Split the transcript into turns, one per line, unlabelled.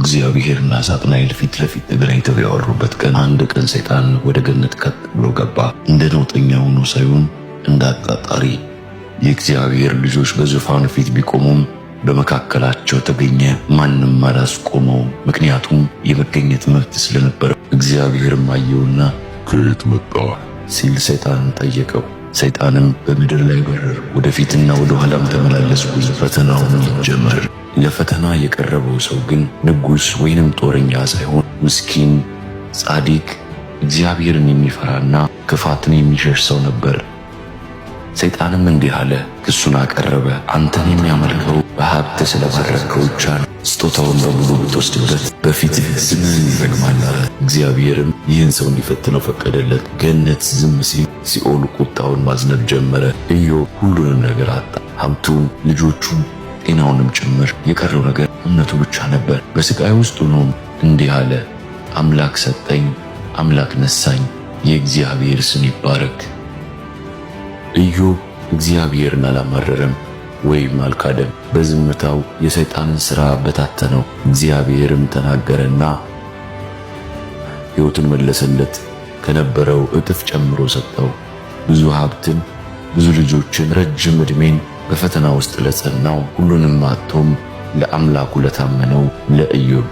እግዚአብሔርና ሳጥናኤል ፊት ለፊት ተገናኝተው ያወሩበት ቀን። አንድ ቀን ሰይጣን ወደ ገነት ቀጥ ብሎ ገባ። እንደ ነውጠኛ ሆኖ ሳይሆን እንደ አጣጣሪ። የእግዚአብሔር ልጆች በዙፋኑ ፊት ቢቆሙም በመካከላቸው ተገኘ። ማንም አላስቆመው፣ ምክንያቱም የመገኘት መብት ስለነበረ። እግዚአብሔርም አየውና
ከየት መጣህ
ሲል ሰይጣንን ጠየቀው። ሰይጣንም በምድር ላይ በረር፣ ወደፊትና ወደ ኋላም ተመላለስኩኝ፣ ፈተናውን ጀመር። ለፈተና የቀረበው ሰው ግን ንጉሥ ወይንም ጦረኛ ሳይሆን ምስኪን፣ ጻድቅ፣ እግዚአብሔርን የሚፈራና ክፋትን የሚሸሽ ሰው ነበር። ሰይጣንም እንዲህ አለ፣ ክሱን አቀረበ። አንተን የሚያመልከው በሀብት ስለባረከው ብቻ ነው። ስጦታውን በሙሉ ብትወስድበት በፊትህ ስምህን ይረግማል አለ። እግዚአብሔርም ይህን ሰው እንዲፈትነው ፈቀደለት። ገነት ዝም ሲል ሲኦል ቁጣውን ማዝነብ ጀመረ። ኢዮብ ሁሉንም ነገር አጣ፣ ሀብቱን፣ ልጆቹን፣ ጤናውንም ጭምር። የቀረው ነገር እምነቱ ብቻ ነበር። በስቃይ ውስጥ ሆኖም እንዲህ አለ፣ አምላክ ሰጠኝ፣ አምላክ ነሳኝ፣ የእግዚአብሔር ስም ይባረክ። ኢዮብ እግዚአብሔርን አላማረረም ወይም አልካደም። በዝምታው የሰይጣንን ሥራ በታተነው። እግዚአብሔርም ተናገረና ሕይወቱን መለሰለት፣ ከነበረው እጥፍ ጨምሮ ሰጠው። ብዙ ሀብትን፣ ብዙ ልጆችን፣ ረጅም ዕድሜን። በፈተና ውስጥ ለጸናው፣ ሁሉንም አጥቶም ለአምላኩ ለታመነው ለኢዮብ